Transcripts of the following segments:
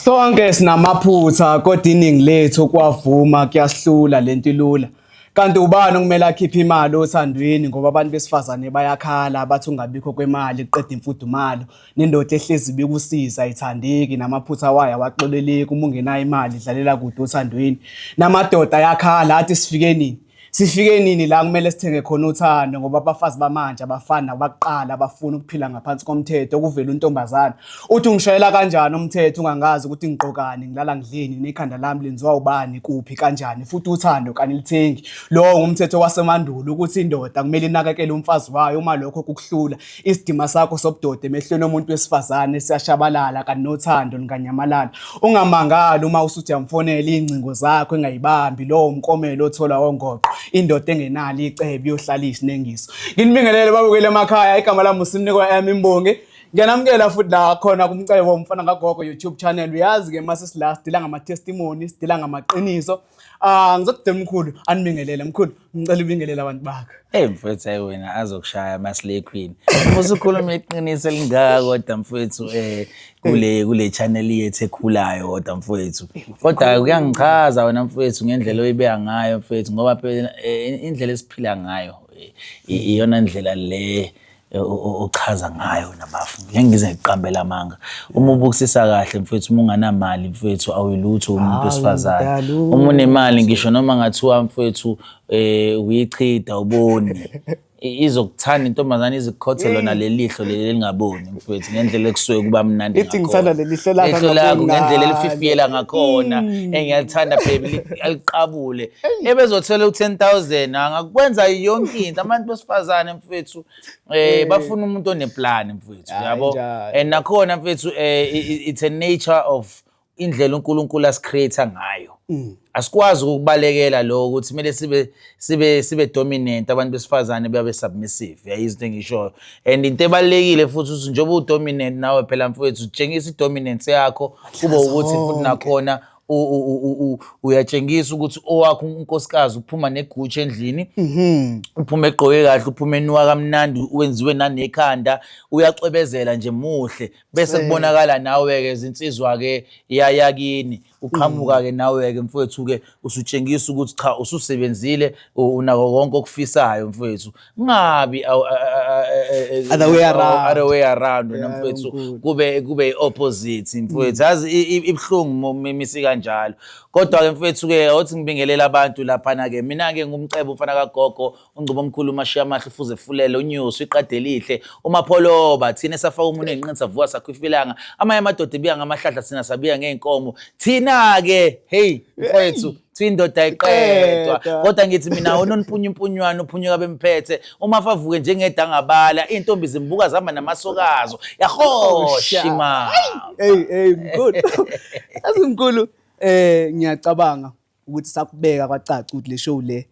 Sonke sinamaphutha kodwa iningi lethu kwavuma kuyasihlula lento ilula. Kanti ubani okumele akhiphe imali othandweni ngoba abantu besifazane bayakhala bathi ungabikho kwemali kuqeda imfudumalo nendoda ehlezi bikusiza ayithandeki namaphutha wayo awaxoleleki uma ungenayo imali idlalela kude othandweni namadoda ayakhala athi sifike nini. Sifike nini la kumele sithenge khona uthando ngoba abafazi bamanje abafani nabakuqala abafuna ukuphila ngaphansi komthetho kuvela untombazana uthi ungishayela kanjani umthetho ungangazi ukuthi ngigqokani ngilala ngidlini nekhanda lami lenziwa ubani kuphi kanjani futhi uthando kanilithengi lowo ngumthetho wasemandulo ukuthi indoda kumele inakekele umfazi wayo uma lokho kukuhlula isidima sakho sobudoda emehlweni omuntu wesifazane siyashabalala kanti nothando lunganyamalala ungamangali uma usuthi uyamfonela iy'ngcingo zakho engayibambi lowo mkomelo othola wongoqo indoda engenalo icebo iyohlala isinengiso nginibingelele babukele emakhaya igama lami usimniko M imbongi ngiyanamukela futhi la khona kumcebo umfana kagogo YouTube channel uyazi-ke mase sila sidila ngama-testimony sidila ngamaqiniso. Ah ngizokudela mkhulu anibingelele mkhulu ngicela ubingelele abantu bakho. Hey mfethu hayi wena azokushaya ama-slay queen. Uma usukhuluma iqiniso elingaka kodwa mfethu eh kule channel yethu ekhulayo kodwa mfethu. Kodwa kuyangichaza wena mfethu ngendlela oyibeka ngayo mfethu ngoba phela indlela esiphila ngayo iyona ndlela le ochaza ngayo nabafu ngeke ngize ngiqambele amanga uma ubukisisa kahle mfethu uma unganamali mfethu awuyilutho umuntu wesifazane uma unemali ngisho noma ngathiwa mfethu eh uyichida uboni izokuthanda intombazane izikukhothe lona lelihlo leli elingaboni mfethu ngendlela ekusuke kuba mnandi ithi ngithanda lelihlo lakho lehlo lakho ngendlela elififiyela ngakhona engiyalithanda baby aliqabule ebezothela u-10000 angakwenza yonke into abantu besifazane mfethu eh bafuna umuntu oneplan mfethu yabo and nakhona mfethu eh it's a nature of indlela uNkulunkulu asicreate ngayo. Asikwazi ukubalekela lokho ukuthi kumele sibe dominant abantu besifazane babe submissive uyayizwa into engishoyo and into ebalulekile futhi ukuthi njengoba udominant nawe phela mfowethu utshengisa idominance yakho kube ukuthi futhi nakhona uyatshengisa ukuthi owakho unkosikazi uphuma neGucci endlini uphuma egqoke kahle uphuma enuka kamnandi wenziwe nanekhanda uyacwebezela nje muhle bese kubonakala nawe-ke zinsizwa-ke yayakini uqhamuka-ke nawe-ke mfowethu-ke usutshengisa ukuthi cha ususebenzile unako konke okufisayo mfowethu kungabi other way around other way around wena mfowethu kube i-opposite mfowethu yazi ibuhlungu misi kanjalo kodwa-ke mfowethu-ke awuthi ngibingelela abantu laphana-ke mina-ke ngumcebo umfana kagogo Ungcubo omkhulu umashiya amahle ufuze fulele unyusu iqade elihle umapholoba thina esafaka umunwe enqini savuka sakhwifilanga amanye amadoda ebiya ngamahlahla thina sabiya ngey'nkomo thina-ke hey mfowethu indoda ayiqedwa kodwa ngithi mina unonimpunya impunywana uphunyuka bemphethe uma favuke njengedangabala iy'ntombi zimbuka zihamba namasokazo yahoshi ma hey hey mkhulu yazi mkhulu ngiyacabanga ukuthi sakubeka kwacaca ukuthi le show le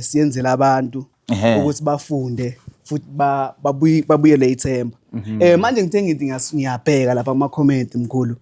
siyenzela abantu ukuthi bafunde futhi babuyele ithemba. Manje ngithe ngithi ngiyabheka lapha kuma comment mkhulu.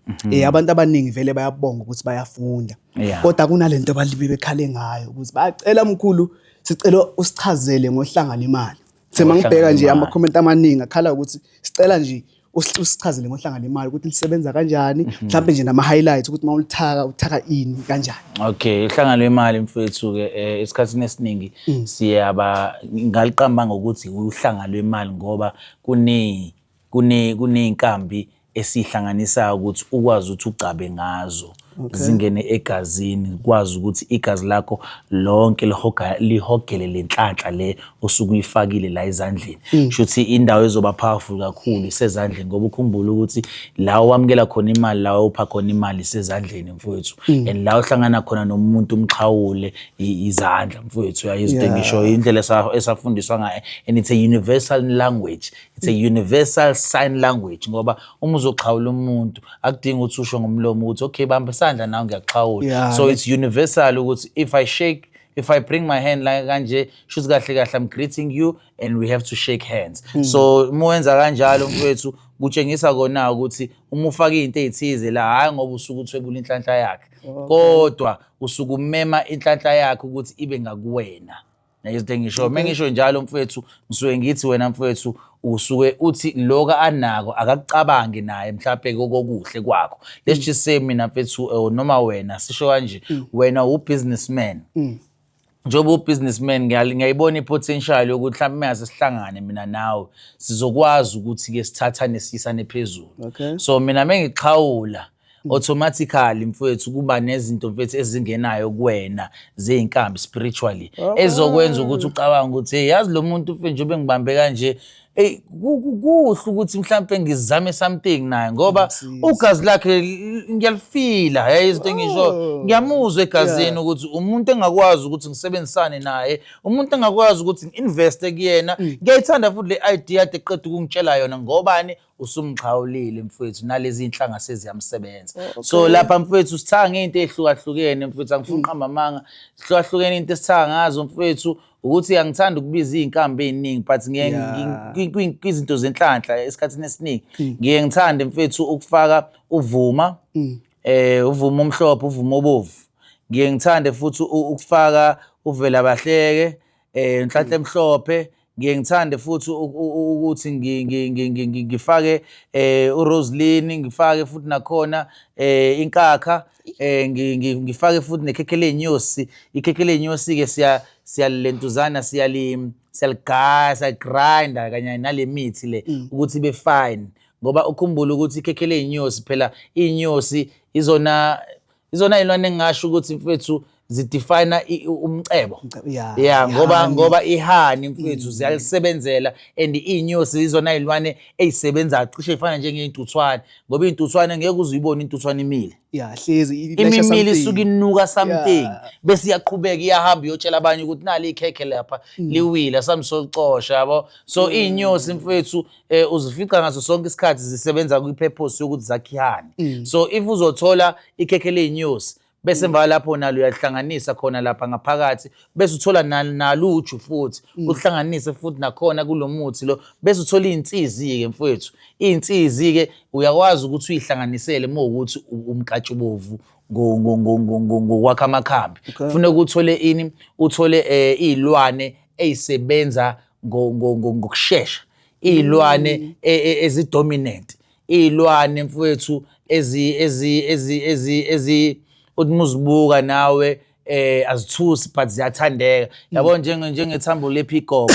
Abantu abaningi vele bayabonga ukuthi bayafunda. Kodwa kunalento abalibe bekhale ngayo ukuthi bayacela mkhulu sicela usichazele ngohlanga lemali. Sema ngibheka nje ama comment amaningi akhala ukuthi sicela nje usichazele ngohlanga lemali ukuthi lisebenza kanjani mhlawumbe nje nama highlights ukuthi mawulithaka uthaka ini kanjani. Okay, uhlanga lwemali mfethu ke esikhathini esiningi siyaba ngaliqamba ngokuthi uhlanga lwemali ngoba kune kune kuney'nkambi esihlanganisayo ukuthi ukwazi ukuthi ugcabe ngazo zingene egazini kwazi ukuthi igazi lakho lonke lihoga lihogele lenhlanhla le osuke uyifakile la ezandleni. Shuthi indawo ezoba powerful kakhulu isezandleni ngoba ukhumbule ukuthi la owamukela khona imali la upha khona imali isezandleni mfowethu and la uhlangana khona nomuntu umxhawule izandla mfowethu uyayizwa into engishoyo indlela esafundiswa ngayo and it's a universal language it's a universal sign language ngoba uma uzoxhawula umuntu akudingi ukuthi usho ngomlomo ukuthi okay bamba isandla nawe ngiyakuxhawula. So it's universal ukuthi if I shake if I bring my hand like kanje shuthi kahle kahle I'm greeting you and we have to shake hands. So uma wenza kanjalo mfowethu kutshengisa kona ukuthi uma ufaka izinto ezithize la hayi ngoba usuke uthwebula inhlanhla yakhe kodwa usuke umema inhlanhla yakhe ukuthi ibe ngakuwena. Izinto engisho mengisho njalo mfethu, ngisuke ngithi wena mfethu usuke uthi lokho anako akakucabangi naye mhlawumbe kokuhle kwakho. Let's just say mina mfethu, noma wena, sisho kanje, wena u-businessman. Njengoba u-businessman, ngiyayibona i-potential yokuthi mhlawumbe mase sihlangane mina nawe sizokwazi ukuthi-ke sithathane siyisane phezulu. So mina mengixhawula, automatically mfowethu kuba nezinto mfethu ezingenayo kuwena zey'nkambi spiritually ezokwenza ukuthi ucabange ukuthi, hey, yazi lo muntu mfethu, njengoba ngibambe kanje, eyi, kuhle ukuthi mhlampe ngizame something naye ngoba ugazi lakhe ngiyalifila. Hey, izinto engisho, ngiyamuzwa egazini ukuthi umuntu engakwazi ukuthi ngisebenzisane naye, umuntu engakwazi ukuthi ngi-investe kuyena. Ngiyayithanda futhi le idea ade qeda ukungitshela yona. Ngobani? Usumxhawulile mfowethu, nalezi iy'nhlanga seziyamsebenza. So lapha mfowethu sithanga ngey'nto ey'hlukahlukene mfowethu, angifuni uqamba amanga, zihlukahlukene into esithanga ngazo mfowethu. Ukuthi angithandi ukubiza iy'nkambi ey'ningi, but ngiye kwizinto zenhlanhla esikhathini esiningi ngiye ngithande mfethu ukufaka uvuma, uvuma omhlophe, uvuma obovu. Ngiye ngithande futhi ukufaka uvela bahleke, nhlanhla emhlophe. Ngiye ngithande futhi ukuthi ngifake uRoseline, ngifake futhi nakhona inkakha, ngifake futhi nekhekhe ley'nyosi. Ikhekhe ley'nyosi-ke siyalentuzana, siyaligaya, siyagrinda kanye nale mithi le ukuthi ibe fine, ngoba ukhumbule ukuthi ikhekhe ley'nyosi phela, iy'nyosi izona iy'lwane engingasho ukuthi mfethu zidefine umcebo. Yeah, ngoba I-honey. Ngoba i-honey mfethu ziyalisebenzela, and iy'nyosi izona iy'lwane ey'sebenzayo cishe y'fana njengey'ntuthwane, ngoba iy'ntuthwane ngeke uze uyibone intuthwane imile. Yeah, hlezi ilasha Imimile something. isuke inuka something, bese iyaqhubeka iyahamba iyotshela abanye ukuthi nali ikhekhe lapha liwile, asamsolicosha, yabo. So iy'nyosi mfethu, uzifica ngaso sonke isikhathi zisebenza kwi-purpose yokuthi zakhe i-honey. So if uzothola ikhekhe ley'nyosi, bese emva lapho nalo uyalihlanganisa khona lapha ngaphakathi, bese uthola nalo uju futhi uhlanganise futhi nakhona kulo muthi lo, bese uthola iy'nsizi-ke mfowethu. Iy'nsizi-ke uyakwazi ukuthi uyihlanganisele uma wukuthi umnkatshubovu ngokwakha amakhambi. Kufuneka uthole ini? Uthole iy'lwane ey'sebenza ngokushesha, iy'lwane ezi-dominant, iy'lwane mfowethu ezi ezi ezi ezi ezi uthi muzibuka nawe azithusi but ziyathandeka, yabo, njengethambo lepeacock,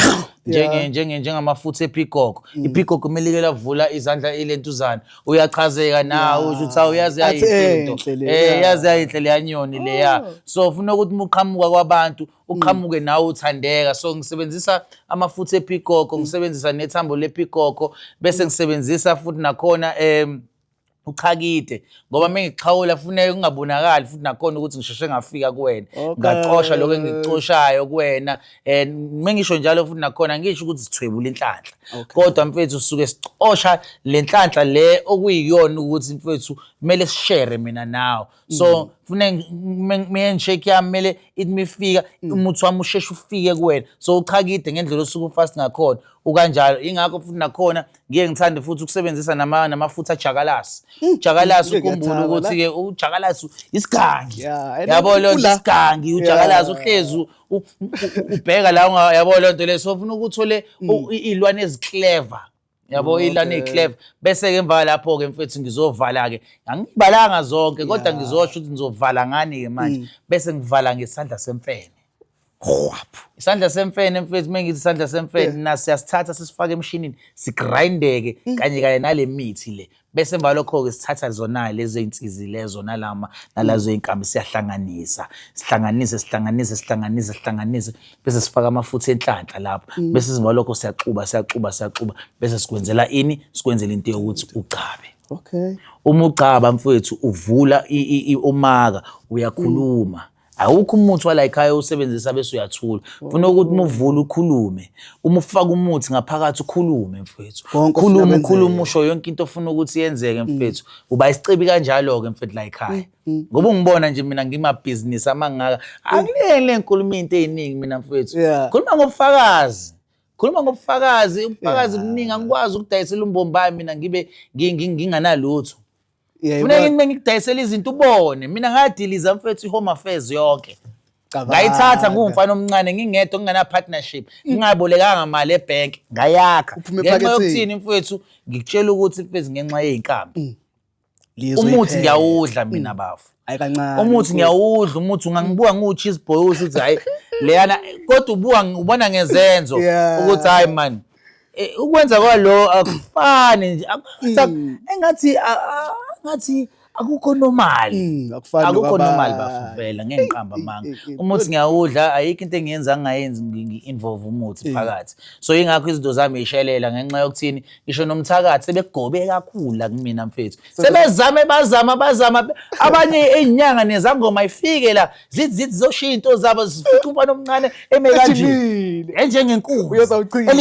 njengamafutha epeacock. Ipeacock kumele like lavula izandla ilentuzana, uyachazeka nawe, usho ukuthi awu, yazi Athi yayinhle into. Enhle le, Yazi yayinhle leya nyoni leya. So ufuna ukuthi uma uqhamuka kwabantu uqhamuke nawe uthandeka. So ngisebenzisa amafutha epeacock, ngisebenzisa nethambo lepeacock, bese ngisebenzisa futhi nakhona uchakide, ngoba uma ngixhawula kufuneka kungabonakali futhi nakhona ukuthi ngisheshe ngafika kuwena, ngacosha lokho engikucoshayo kuwena. And uma ngisho njalo futhi nakhona, ngisho ukuthi sithwebula inhlanhla, kodwa mfethu sisuke sicosha le nhlanhla le okuyiyona ukuthi mfethu kumele sishare mina nawe. So kufuneka handshake yami kumele ithi mifika umuthi wami usheshe ufike kuwena. So uchakide ngendlela osuke ufast ngakhona ukanjalo. Ingakho futhi nakhona ngiye ngithande futhi ukusebenzisa namafutha ajakalasi. Ujakalasi, Ngike ukhumbule ngiyathaba ukuthi-ke ujakalasi isigangi, Yeah, and yabo, leyo nto, isigangi ujakalasi, uhlezi ubheka la yabo leyo nto leyo. So ufuna ukuthi uthole iy'lwane ezi-clever, yabo, iy'lwane ey'clever. Bese-ke emva lapho-ke mfethu ngizovala-ke, angibalanga zonke kodwa ngizosho ukuthi ngizovala ngani-ke manje. Bese ngivala ngesandla semfene. Isandla semfene mfethu, uma ngithi isandla semfene, naso siyasithatha sisifake emshinini, sigrindeke kanye kanye nale mithi le. Bese emva lokho-ke sithatha zona lezo y'nsizi lezo nalama nalazo y'nkambi, siyahlanganisa, sihlanganise, sihlanganise, sihlanganise, sihlanganise, bese sifaka amafutha enhlanhla lapho. Bese emva lokho siyaxuba, siyaxuba, siyaxuba, bese sikwenzela ini? Sikwenzela into yokuthi ugcabe. Uma ugcaba mfowethu, uvula umaka, uyakhuluma. Awukho umuthi wala ekhaya usebenzisa bese uyathula. Funa ukuthi uma uvula ukhulume, uma ufaka umuthi ngaphakathi ukhulume mfowethu. Konke ofuna Khuluma, kwenzeke. ukhuluma, usho yonke into ofuna ukuthi yenzeke mfethu. Uba isicebi kanjalo-ke mfethu la ekhaya, ngoba ungibona nje mina ngimabhizinisi amangaka, akuleni le nkulumo into ey'ningi mina mfethu. Khuluma ngobufakazi, khuluma ngobufakazi, ubufakazi buningi. Angikwazi ukudayisela umbombayi mina ngibe nginganalutho. Funeka ngime ngikudayisela izinto ubone. Mina ngadiliza mfethu i-Home Affairs yonke. Cabanga. Ngayithatha ngiwumfana omncane, ngingedwa, ngingena partnership, ngingabolekanga mali ebhenki, ngayakha. Uphume Ngenxa ephaketheni. yokuthini, mfowethu? Ngikutshela ukuthi, mfethu, ngenxa yey'nkambi. Lizwe Umuthi iphela. ngiyawudla mina, bafu. Hayi kancane. Umuthi ngiyawudla. Umuthi ungangibuka ngiwu-cheese boy, usho ukuthi hhayi leyana, kodwa ubuka ubona ngezenzo ukuthi hhayi man, ukwenza kwalo akufani nje, engathi ngathi akukho normal. Akufani Akukho nokwabanye. normal, bafu, vela ngeke ngiqamba amanga. Umuthi ngiyawudla, ayikho into engiyenza ngingayenzi ngi-involve umuthi phakathi. So yingakho izinto zami yishelela, ngenxa yokuthini? Ngisho nomthakathi sebegobe kakhulu la kumina, mfethu. Sebezame, bazama, bazama abanye ey'nyanga nezangoma, ifike la zithi zizoshiya iy'nto zabo, zifice umfana omncane eme kanje Ejimile. enjengenkunzi Uyozawuchitha.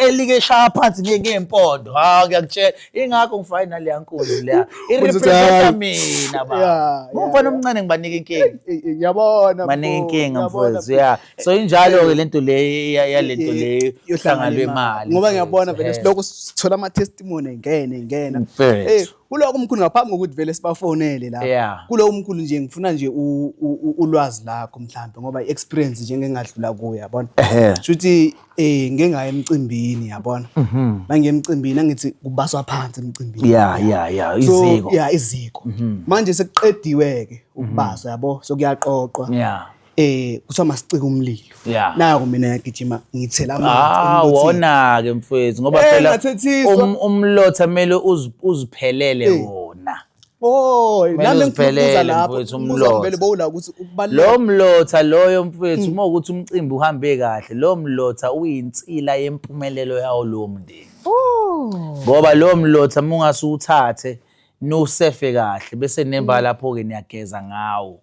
Elike shaya phansi ngey'mpondo. Ha, ngiyakutshela, ingakho ngifake naleya nkunzi leya, Uthi, i-representa "Hayi." mina ba. Ngumfana omncane, ngibanika inkinga. Ngiyabona, Banika mfo, inkinga, ngiyabona, mfowethu. Ya, so injalo-ke lento le yalento le, uhlanga lwemali, ngoba ngiyabona mfethu. vele silokhu sithola ama-testimony engena engena. Mfethu. Kuloko, umkhulu, ngaphambi kokuthi vele sibafonele lapha, kuloko, umkhulu, nje ngifuna nje ulwazi lakho mhlambe, ngoba i-experience nje ngengadlula kuyo, yabona. Shuthi ngeke ngaya emcimbini, yabona, mangiye emcimbini, angithi kubaswa phansi emcimbini? Ya, So, iziko. Ya, iziko. Manje sekuqediwe-ke ukubaswa, yabo, sokuyaqoqwa. Kuthiwa masicike umlilo. Naku mina ngiyagijima, ngithela amanzi emlotheni. Wona-ke, mfowethu, ngoba phela Ngathethiswa. Umlotha kumele uziphelele wona. Oh, Kumele nami ngifuna ukubuza uziphelele, lapho. mfowethu, Umbuzo wami umlotha. vele bowula ukuthi ukubaluleka. Lo mlotha loyo, mfowethu, uma ukuthi umcimbi uhambe kahle, lo mlotha uyinsila yempumelelo yawo lowo mndeni. Ngoba lo mlotha, uma ungase uwuthathe niwusefe kahle, bese nemba lapho-ke niyageza ngawo,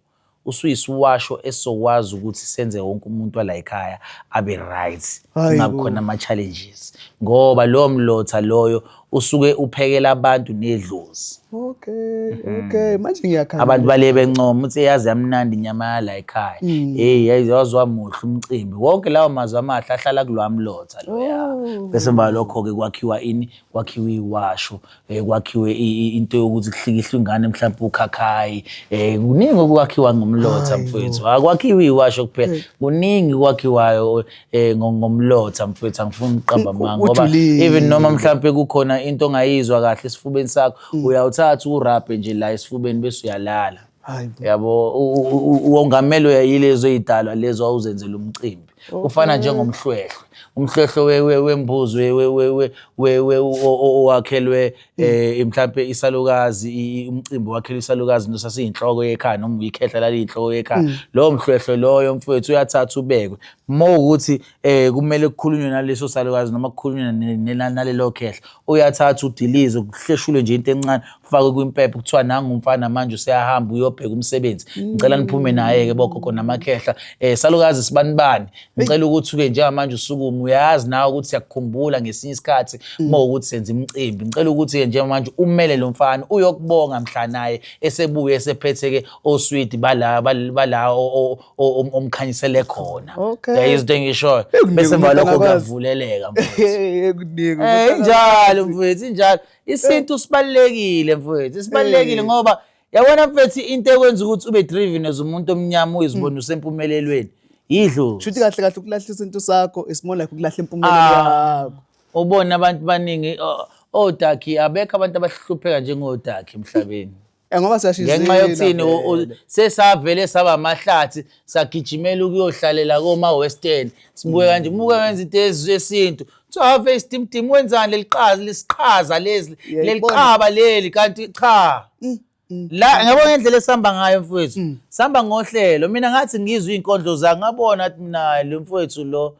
usuyisiwasho esizokwazi ukuthi senze wonke umuntu wala ekhaya abe right, Hayi kungabi bo. khona ama-challenges, ngoba lowo mlotha loyo usuke uphekela abantu nedlozi. Okay. Manje ngiyakhala. Abantu bale bencoma ukuthi yazi yamnandi inyama yala ekhaya, hey, yazi waziwa muhle umcimbi wonke. Lawo mazwi amahle ahlala kulowa mlotha loya. Bese emva lokho-ke kwakhiwa ini? Kwakhiwe iwasho, kwakhiwe into yokuthi kuhlikihlwe ingane mhlawumbe ukhakhayi. Kuningi okwakhiwa ngomlotha, mfowethu. Akwakhiwe iwasho kuphela, kuningi kwakhiwayo ngomlotha, mfowethu. Angifuni ukuqamba amanga, ngoba Ujulile. even noma mhlawumbe kukhona into ongayizwa kahle esifubeni sakho, uyawuthatha urabhe nje la esifubeni, bese uyalala. Hayi bo. Yabo, wongamelwe yilezo ey'dalwa lezo awuzenzela umcimbi. Ufana njengomhlwehlwe, umhlwehlwe wembuzi owakhelwe mhlampe isalukazi, umcimbi owakhelwe isalukazi nosasiyinhloko yekhaya noma uyikhehla laliyinhloko yekhaya. Lowo mhlwehlwe loyo, mfowethu, uyathatha ubekwe uma ukuthi kumele kukhulunywe naleso salukazi noma kukhulunywe nalelo khehla, uyathatha udilize, kuhleshulwe nje into encane, kufakwe kwimpepho, kuthiwa nangu umfana manje useyahamba uyobheka umsebenzi, ngicela niphume naye-ke bogogo namakhehla, salukazi sibanibani, ngicela ukuthi-ke njengamanje usukume, uyazi nawe ukuthi siyakukhumbula ngesinye isikhathi uma ukuthi senza imicimbi, ngicela ukuthi-ke njengamanje umele lo mfana uyokubonga mhla naye esebuye esephethe-ke oswidi bala bala omkhanyisele khona. Uyayizwa into engishoyo? Ekunika Bese emva umuntu lokho angakwazi. kuyavuleleka, mfowethu. Ekunika Injalo, mfowethu, injalo. Isintu sibalulekile, mfowethu, sibalulekile, ngoba yabona, mfethu, into ekwenza ukuthi ube driven as umuntu omnyama, uyizibone usempumelelweni, yidlozi. Shuthi kahle kahle ukulahla isintu sakho is more like ukulahla impumelelo yakho. Ubona abantu baningi odakhi, abekho abantu abahlupheka njengodakhi emhlabeni. Ngoba siyashizila. Ngenxa yokuthini? Vele. Sesavele saba amahlathi, sagijimela ukuyohlalela koma-western, sibuke kanje, muke wenza into yesintu, kuthiwa ave isitimtimu, wenzani leli qaza, lesiqhaza lezi, leli Uyayibona? qaba leli. Kanti cha, la ngiyabona ngendlela esihamba ngayo, mfowethu, sihamba ngohlelo. Mina ngathi ngizwe iy'nkondlo zakho, ngabona ukuthi mina lo mfowethu lo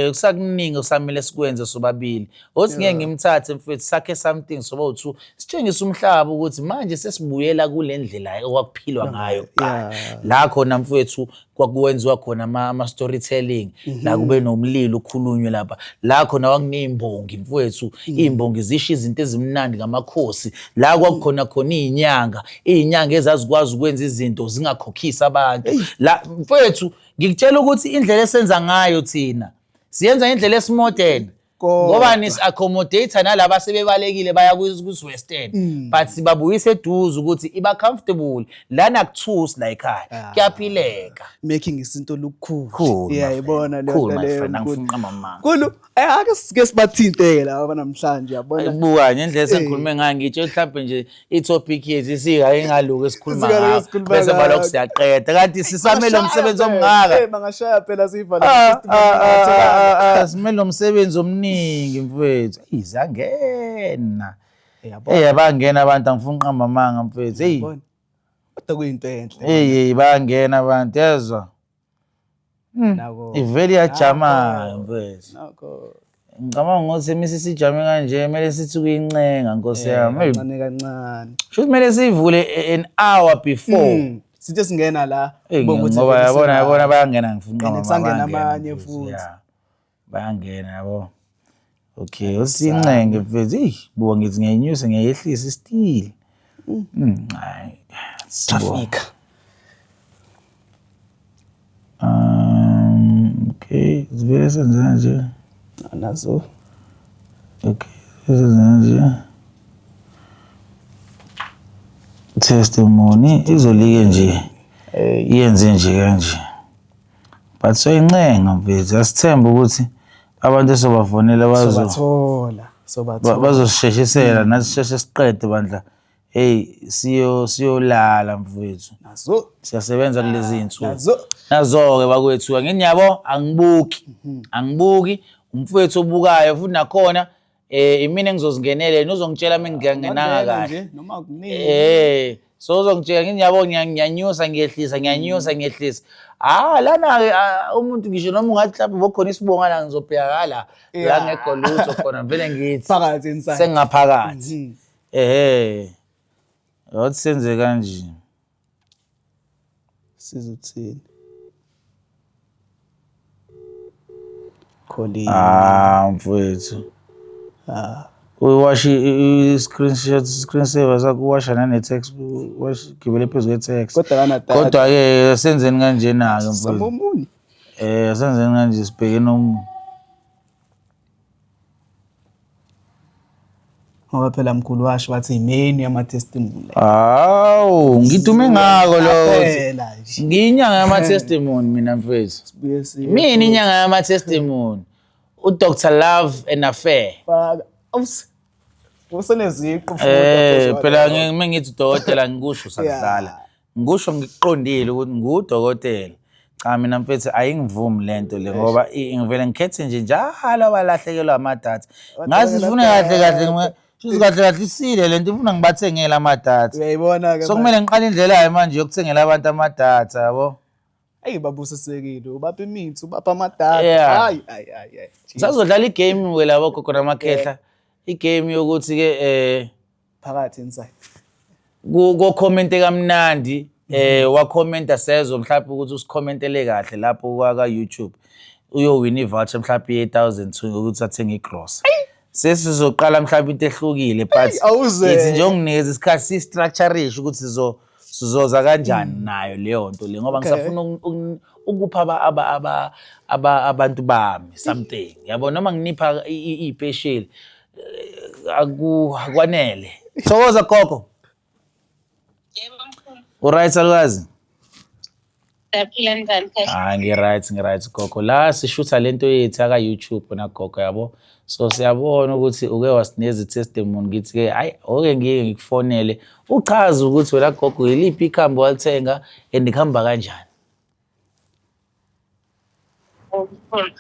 kusakuningi okusamele sikwenze sobabili, othi ngeke ngimthathe, mfowethu, sakhe something soba u-two, sitshengise umhlaba ukuthi manje sesibuyela kule ndlela okwakuphilwa ngayo kuqala, la khona, mfowethu, kwakwenziwa khona ama-storytelling, la kube nomlilo, ukhulunywe lapha, la khona kwakuney'mbongi, mfowethu, iy'mbongi zisho izinto ezimnandi ngamakhosi, la kwakukhona khona iy'nyanga, iy'nyanga ezazikwazi ukwenza izinto zingakhokhisi abantu. La, mfowethu, ngikutshela ukuthi indlela esenza ngayo thina, siyenza indlela esi-modern. Ngoba nisi-accommodate nalaba sebebalekile baya kwis-western, but sibabuyisa eduze ukuthi iba comfortable lana, kuthusi la ekhaya. Ah. Kuyaphileka. Making isinto look cool. Cool, my Iyayibona friend. leyo Cool, nto my leyo, friend. mkhulu. Angifuni uqamba amanga. Mkhulu, ake sike sibathinte-ke laba namhlanje, yabona. Buka nje indlela esengikhulume ngayo, ngitsho mhlawumbe nje i-topic yethu isika ingaloku esikhuluma Isika ngayo, esikhuluma bese ngayo. balokhu siyaqeda kanti sisamele Bangashaya umsebenzi phela. omngaka. Bangashaya phela, siyivale. Ah, ah, ah, ah, ah, simele umsebenzi omningi mfowethu. Eyi, ziyangena. Yabona. Eyi, bayangena abantu, angifuni uqamba amanga mfowethu. Eyi. Yabona. Kodwa kuyinto enhle. Eyi, eyi, bayangena abantu, yezwa. Nako. Ivele iyajama mfowethu. Nako. Ngicabanga ukuthi mise sijame kanje kumele sithi kuyincenga, nkosi yami. Eyi, Kancane kancane. shuthi kumele siyivule an hour before. Sithi singena la Eyi, kubonga ukuthi ngoba vele yabona, yabona, bayangena, ngifuna And uqamba kusangena amanga, bayangena, amanye mfethu, futhi. yeah. Bayangena, yabo. Okay, usincenge mfethu. Eyi, buka ngithi ngiyayinyusa ngiyayehlisa still. Hayi. Sibonge. Traffic. Okay, sivele senze kanje. Nazo. Okay, senze kanje. Testimony izolike nje. Iyenze nje kanje. But soyincenga mfethu, asithembe ukuthi abantu esobafonela bazo Sobathola. Sobathola. Bazosisheshisela nathi sisheshe siqede bandla. Hey, siyolala mfethu. Nazo. Siyasebenza kulezi zinsuku. Nazo. Nazo-ke bakwethu, angithi yabo, angibuki. Angibuki, umfowethu obukayo futhi nakhona imina engizozingenela, yena uzongitshela uma ngingenanga Ungangena kahle. nje noma kunini. So uzongitshela, ngithi yabo, ngiyanyusa ngiyehlisa, ngiyanyusa ngiyehlisa. Ah, lana-ke, ah, umuntu ngisho noma ungathi mhlawumbe bokhona isibonga la, ngizobheka la la ngekho lutho khona, vele ngithi Phakathi inside. sengingaphakathi. Ehhe. Wathi senze kanje. Sizothini? Calling. Ah, mfowethu. Ah. Uwashe i-screenshot, screen saver sakho, uwasha nane-text, wash gibele phezu kwe-text. Kodwa kanadata. Kodwa-ke senzeni kanjena-ke mfowethu. Sabomunye. Senzeni kanje, sibheke nomunye. Ngoba phela mkhulu washo wathi imenu yama-testimony. Hawu, ngidume ngako lokho. Phela nje. Ngiyinyanga yama-testimony mina mfethu. Sibuye siye. Mina inyanga yama-testimony. uDr Love and Affair. Faka. Ups. Useneziqu futhi. Phela uma ngithi udokotela ngikusho sakudlala. Ngikusho ngikuqondile ukuthi ngudokotela. Cha mina mfethu, ayingivumi lento le ngoba ngivele ngikhethe nje njalo abalahlekelwa amadatha. Ngazi sifune kahle kahle shuthi kahle kahle isile lento ifuna ngibathengele amadatha. Uyayibona ke. So kumele ngiqale indlela manje yokuthengela abantu amadatha, yabo. Eyi, babusisekile. Ubapha imithi, ubapha amadatha. Hayi hayi hayi hayi. Sazodlala igame ke labo gogo namakhehla. Igame yokuthi ke Phakathi inside. Ko-comment kamnandi, wakhomenta sezwe mhlawumbe ukuthi usikhomentele kahle lapho kwa YouTube, uyowina i-voucher mhlawumbe ye-1000 ukuthi athenge igrosa. Sesizoqala mhlawumbe into ehlukile, but Awuze. ithi nje unginikeza isikhathi si-structurishe ukuthi sizoza kanjani nayo leyo nto le, ngoba ngisafuna ukupha abantu bami something, yabo, noma nginipha iy'pesheli akwanele. Thokoza gogo. Yebo mkhulu. Uright salukazi? Siyaphila, njani khehla? Hayi, ngi-right, ngi-right gogo. La sishutha lento yethu aka YouTube na gogo, yabo. So siyabona ukuthi uke wasinikeza i-testimony, ngithi-ke hayi, oke ngike ngikufonele uchaze ukuthi wena gogo yiliphi ikhambi walithenga and kuhamba kanjani. Mkhulu,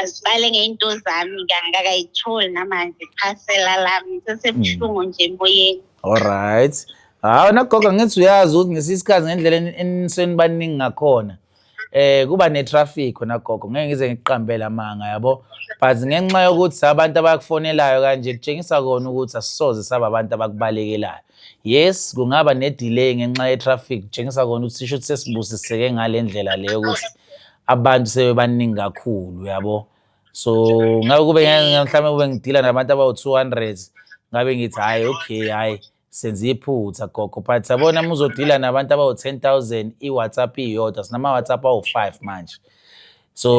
azibale ngey'nto zami, angikakayitholi namanje iphasela lami. Sesebuhlungu nje emoyeni. Alright. Hawu nagogo, ngithi uyazi ukuthi ngesinye isikhathi ngendlela enisenibaningi ngakhona kuba ne-traffic khona gogo, ngeke ngize ngiqambele amanga, yabo, but ngenxa yokuthi abantu abakufonelayo kanje kutshengisa kona ukuthi asisoze saba abantu abakubalekelayo. Yes, kungaba ne-delay ngenxa ye-traffic, kutshengisa kona ukuthi sisho ukuthi sesibusiseke ngale ndlela leyo ukuthi abantu sebebaningi kakhulu, yabo. So ngabe kube mhlawumbe kube ngidila nabantu abawu-200, ngabe ngithi hhayi, okay, hhayi, senze iphutha gogo, but yabona uma uzodila nabantu abawu-10 000, i-WhatsApp iyodwa, sinama-WhatsApp awu-5 manje. So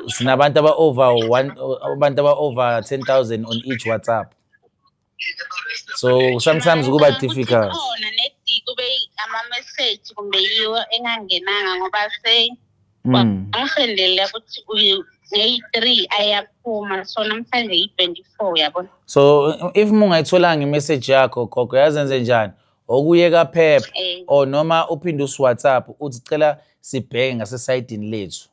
sinabantu aba over one abantu aba over 10,000 on each WhatsApp. So sometimes kuba Ngicabanga ukuthi difficult. Khona nedi kube ama-message kumbe yiwo engangenanga ngoba se wangisendela ukuthi ngeyi-3 ayaphuma, so namhlanje yi-24, yabona. So if mungayitholanga imessage yakho gogo, yazenze njani? Okuyeka phepha or noma uphinde usi-WhatsApp uthi cela sibheke ngasesayidini lethu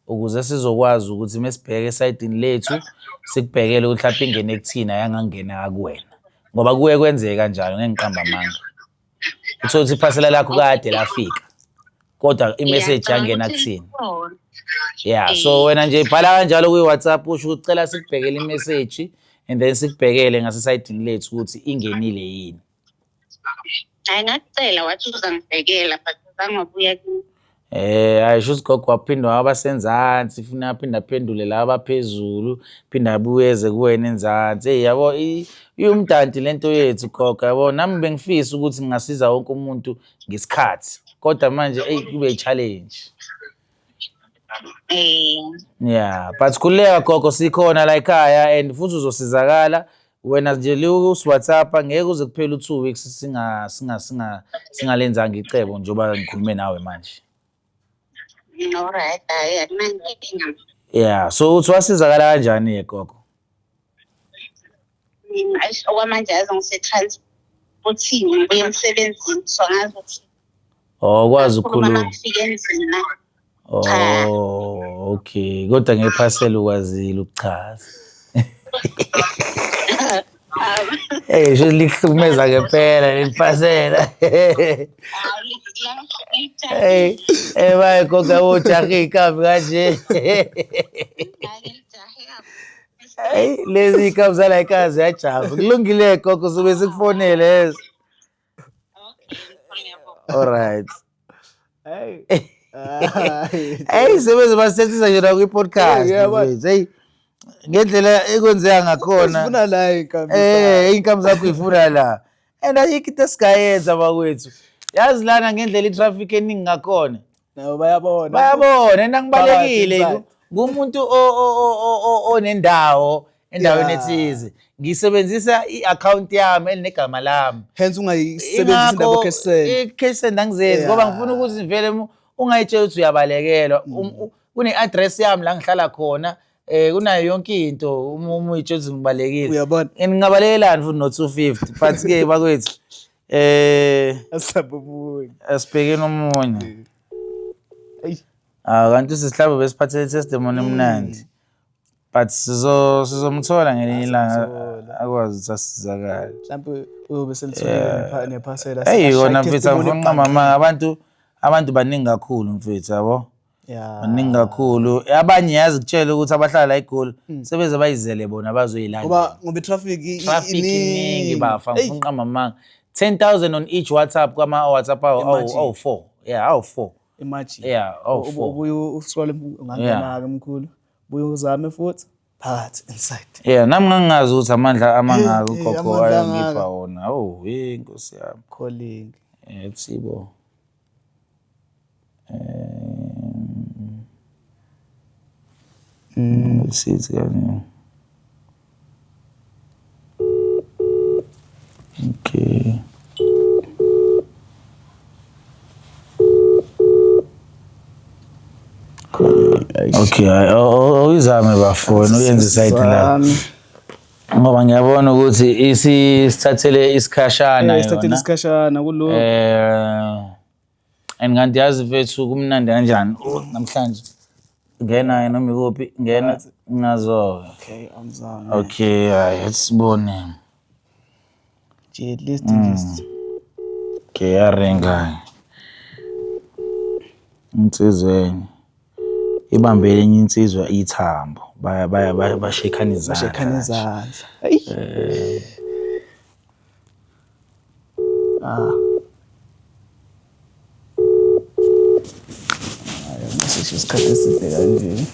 ukuze sizokwazi ukuthi mesibheke esayidini lethu sikubhekele ukuthi mhlawumbe ingene kuthina yangangena kuwena, ngoba kuye kwenzeke kanjalo, ngeke ngiqambe amanga. Uthole ukuthi iphasela lakho kade lafika kodwa imessage yangena kuthina. Yeah, so wena nje bhala kanjalo kwi-WhatsApp usho ukuthi cela sikubhekele imessage and then sikubhekele ngasesayidini lethu ukuthi ingenile yini. Hayi, ngakucela wathi uzangibhekela but uzangabuya kimi. Hayi, sho usigogo waphinde waba senzansi, funa aphinde aphendule la abaphezulu, phinde abuyeze kuwena enzansi. Hey yabo, iwumdanti lento yethu gogo, yabo. Nami bengifisa ukuthi ngingasiza wonke umuntu ngesikhathi, kodwa manje eyi kube challenge. Yeah, but khululeka gogo, sikhona la ekhaya and futhi uzosizakala. Wena nje liwusi-WhatsApp ngeke uze kuphele u-2 weeks singa singa singa singalenzanga icebo njengoba ngikhulume nawe manje. Alright, hayi akunankinga. Yeah, so uthi wasizakala kanjani ke gogo? Eish, okwamanje yazi ngise-transportini ngibuya emsebenzini, so angazi ukuthi Oh, ukwazi ngakhuluma ukukhuluma. makufika endlini na. Oh, okay. Kodwa ngephasela ukwazile ukuchaza. Hey, sho likuhlukumeza ngempela leli phasela. Hey, eh baye gogo ujahe ikambi kanje. Hey, lezi ikambi zala ekhaya ziyajaha. Kulungile gogo, sobe sikufonele yezo. All right. Hey. Hey, sebenze basethisa nje la kwi-podcast. Yeah, man. Mfethu. Hey, ngendlela ekwenzeka ngakhona. Sifuna la inkambi. Iy'nkambi zakho uyifuna la. And ayikho into esingayenza bakwethu. Yazi lana ngendlela i-traffic eningi ngakhona. Nabo bayabona. Bayabona and angibalekile. Phakathi inside. Ngumuntu onendawo endaweni ethize. Ngisebenzisa i-account yami elinegama lami. Hence ungayisebenzisi indaba cash send. I-cash send angizenzi ngoba ngifuna ukuthi vele ungayitshela ukuthi uyabalekelwa. Kune-address yami la ngihlala khona, kunayo yonke into uma uyitshela ukuthi ngibalekile. Uyabona? And ngingabalekelani futhi no-250, but ke bakwethu Asabubuni. Asibhekeni omunye. Eyi. Ah, kanti sisihlabo besiphathele testimony emnandi. But sizomthola ngelinye ilanga Sizomthola. akwazi ukuthi asizakale. Mhlawumbe uyobe selitholile nephasela. Eyi kona mfethu, angifuni uqamba amanga, abantu baningi kakhulu mfethu, yabo. Yeah. Baningi kakhulu. Abanye yazi kutshela ukuthi abahlala la eGoli sebeze bayizele bona bazoyilanda. Ngoba i-traffic Traffic iningi bafa, Eyi. ngifuna uqamba amanga. 10,000 on each WhatsApp kwama WhatsApp Imagine. awu 4. Yeah, awu 4. Imagine. Yeah, awu 4. Ubuye uscroll ungangena-ke mkhulu. Buye uzame futhi phakathi inside. Yeah, nami ngangingazi ukuthi amandla amangaka Eh, ugogo amandla wayengipha angaka. wona. Oh, hey Nkosi yami. Calling. Thibo. Sithi kanye. Okay. Okay, awuyizame bafo, wena uyenze isayidi la. Sizame. Ngoba ngiyabona ukuthi isithathele isikhashana Eh, sithathele yona. isikhashana kulo. And kanti yazi mfethu kumnandi kanjani oh, namhlanje. Ngena noma ikuphi, ngena ngazo. Okay, awuzame. Okay, hayi sibone. Nje at least just Okay, yaringa. Insizwa enye. Ibambele enye insizwa ithambo. Baya baya baya bashekhana izandla. shekhana izandla. Eyi. Ah. Hayi, masisho isikhathi eside kanje.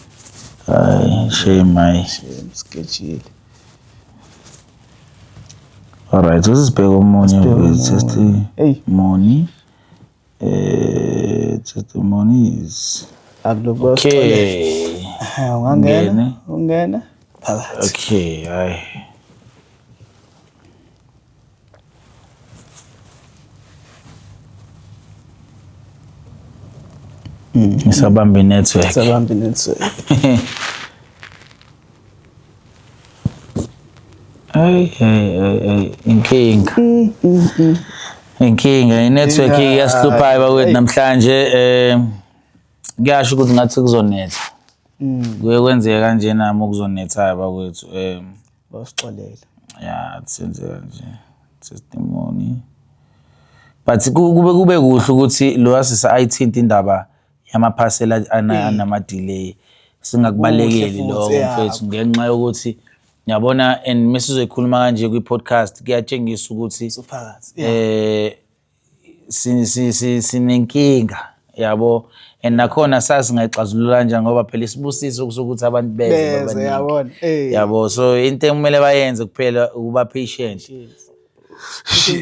Hayi, shame hayi. Sketchile. Alright, usibheke omunye omunye. testimony. Eyi. Testimonies. Akuloku. Okay. Ungangena, Ngene. ungena phakathi. Okay, hayi. Ngisabamba i-network. Sabamba i-network. Hey, hey, hey, hey, inkinga. Inkinga, i-network iyasihluphayo bakwethu namhlanje. Kuyasho ukuthi ngathi kuzonetha. Kuye kwenzeke kanje nami okuzonethayo bakwethu. Basixolela. Ya, senze kanje. Testimony. But kube kuhle ukuthi lo asisa ayithinta indaba yamaphasela anama-delay. Singakubalekeli Kuhle lokho futhi, ya. mfethu, ngenxa yokuthi ngiyabona and mesizoyikhuluma kanje kwi-podcast kuyatshengisa ukuthi Uphakathi. Sinenkinga, yabo, and nakhona sasingayixazulula kanjani, ngoba phela isibusiso kusukuthi abantu beze Beze, babaningi. yabona. Yabo, so into ekumele bayenze kuphela ukuba patient.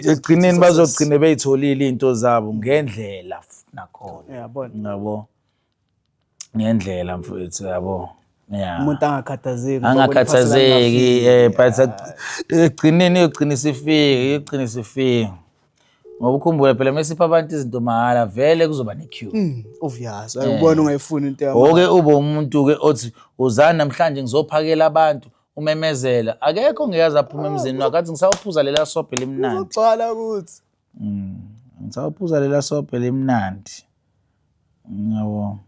Ekugcineni bazogcine beyitholile iy'nto zabo ngendlela nakhona. Yabona. Yabo, ngendlela mfethu, yabo, ya. Umuntu angakhathazeki ngoba Angakhathazeki, but ekugcineni iyogcina isifika, iyogcina isifika, ngoba ukhumbule phela mesipha abantu izinto mahhala vele kuzoba ne-queue. Obvious. Ayubona ungayifuni into yami. Oke ube umuntu-ke othi uzani namhlanje ngizophakela abantu, umemezela, akekho ongeke aphume emzini wakhe athi ngisawuphuza lela sobho elimnandi. Uzogcwala ukuthi. Ngisawuphuza lela sobho elimnandi, yabo.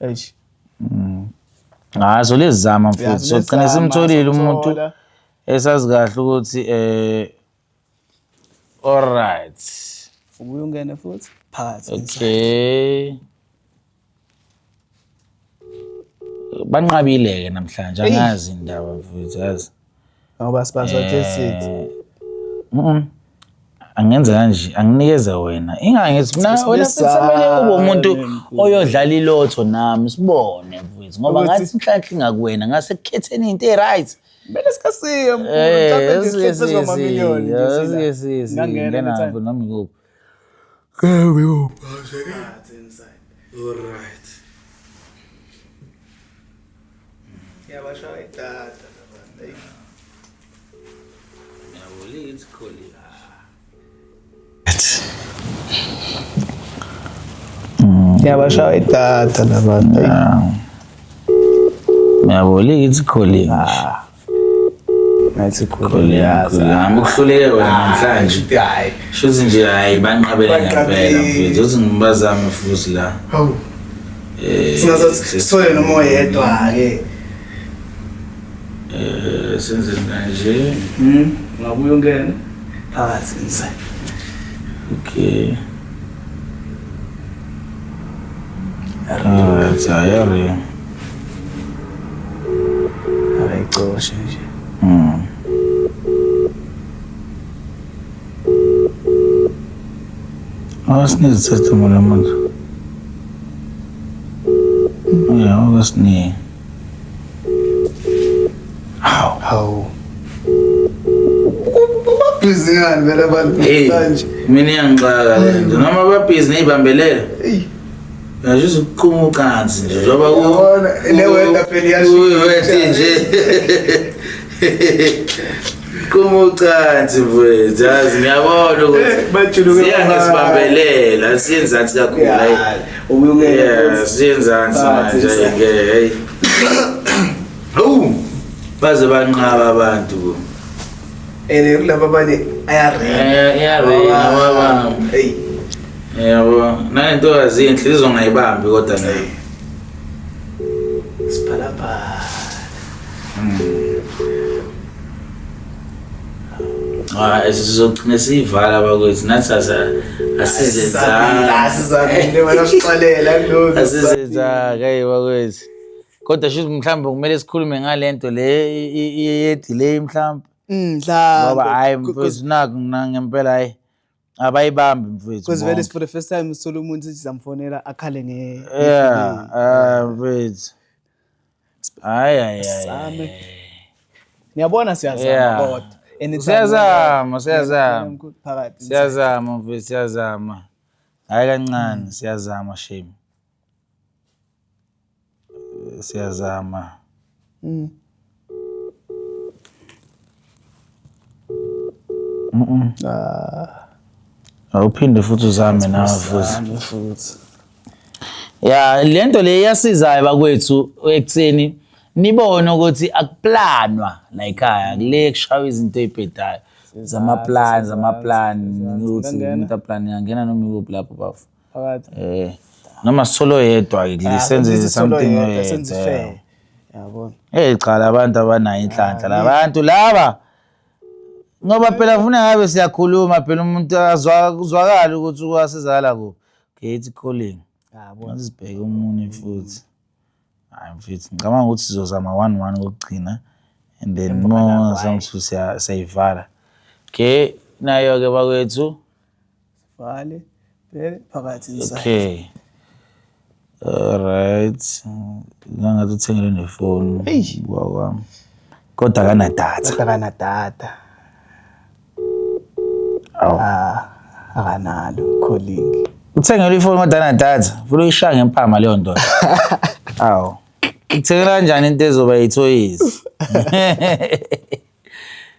Eish. Hayi, so lezama mfethu, Ya, sogcina lezama, simtholile umuntu sokuthola. esazi kahle ukuthi alright. Ubuye ungene futhi phakathi. Okay, banqabile-ke namhlanje, angazi indaba mfethu, yazi. Ngoba sibazothe sithi. Angenza kanje, anginikeze wena, ingangithi mina wena mfethu kumele ube umuntu oyodlala ilotho nami sibone mfethu, ngoba Ukuthi- ngathi inhlanhla ingakuwena ngase kukhetheni into e-right. Kumele sikasiye mkhulu. Mhlawumbe nje sihleli phezu kwamamiliyoni nje sila. Ngingangena anytime. Noma ikuphi. Phakathi inside. Alright. Yabashaya idata labantu. Eyi. Yabo, lithi kholi. Yabashaya idata labantu. Eyi. Yabo, lithi kholi. Ngathi khulu. Kholi, hamba ukuhluleke wena namhlanje. Hayi. Shuthi nje hayi, banqabele ngempela Banqabile. mfethu. Uthi ngibazame futhi la. Hawu. Singaze sithole noma oyedwa ke. Senze kanje. Ngabuye ungene phakathi inside. Okay. Alright, ayari. Akayicoshe nje. Awusinezi testimony manje. Yeah, awusinezi. Hawu. Hawu. Babhizi ngani vele abantu Hey, manje? mina iyangixaka le nto. Noma babhizi ney'bambelela. Eyi. Uyasho ukuqhuma ucansi nje njengoba ku Yabona, le weather phela iyashintsha. Kuyi-weather nje. Qhuma ucansi mfethu, yazi ngiyabona ukuthi Bajuluke siyangesibambelela, siyenzansi kakhulu hayi. Ubuye ungene Yeah, futhi. siyenzansi Phakathi manje inside. ke hey. Hawu. Baze banqaba abantu. And kulaba abanye ayarenga. Iyarenga baba. Eyi. Yabo, nanentokazi enhle izongayibambi kodwa nayo. Siphalaphala. Ah, sizogcina siyivala bakwethu nathi asizenzanga. Asizabile wena, sixolela kulokhu. Asizenzanga hey bakwethu. Kodwa shuthi mhlawumbe kumele sikhulume ngale nto le ye-delay mhlawumbe. Mhlawumbe. Ngoba hayi mfethu, naku ngempela hayi abayibambi mfethu. Because vele bonke. for the first time sithola umuntu sithi samfonela akhale nge Yeah, ah mfethu. Hayi hayi hayi. Same. Niyabona siyazama Yeah. kodwa. Anytime Siyazama, siyazama. Phakathi. Siyazama mfethu, siyazama. Hayi kancane, siyazama shame. Siyazama. Awuphinde futhi uzame nawe futhi. Zame futhi. Ya, lento le iyasizayo bakwethu ekutheni nibone ukuthi akuplanwa la ekhaya kule kushaywa izinto ey'bhedayo zamaplan zamaplan ukuthi Ngangena. umuntu aplan angena noma ikuphi lapho bafo. Phakathi. Noma sithole oyedwa-ke kule senze something oyedwa, senze oyedwa. fair. Yabona. Eh cha labantu abanayo inhlanhla labantu laba ngoba phela funa ngabe siyakhuluma phela umuntu azwakala ukuthi wasizakala kuphi. Okay, it's calling. Yabona. Asibheke omunye futhi. Hayi mfethu, ngicabanga ukuthi sizozama 1-1 kokugcina and then more something siyayivala. Okay, nayo ke bakwethu. Vale. Bheke phakathi inside. Okay. Alright. Ngangathi uthengele nefoni. Eish. Kwami. Kodwa akanadatha. Kodwa akanadata. Awu. Ah, akanalo calling. Uthengele ifoni kodwa akanadatha. Funa uyishaya ngempama leyo ndoda. Awu. Uthengela kanjani into ezoba yithoyizi?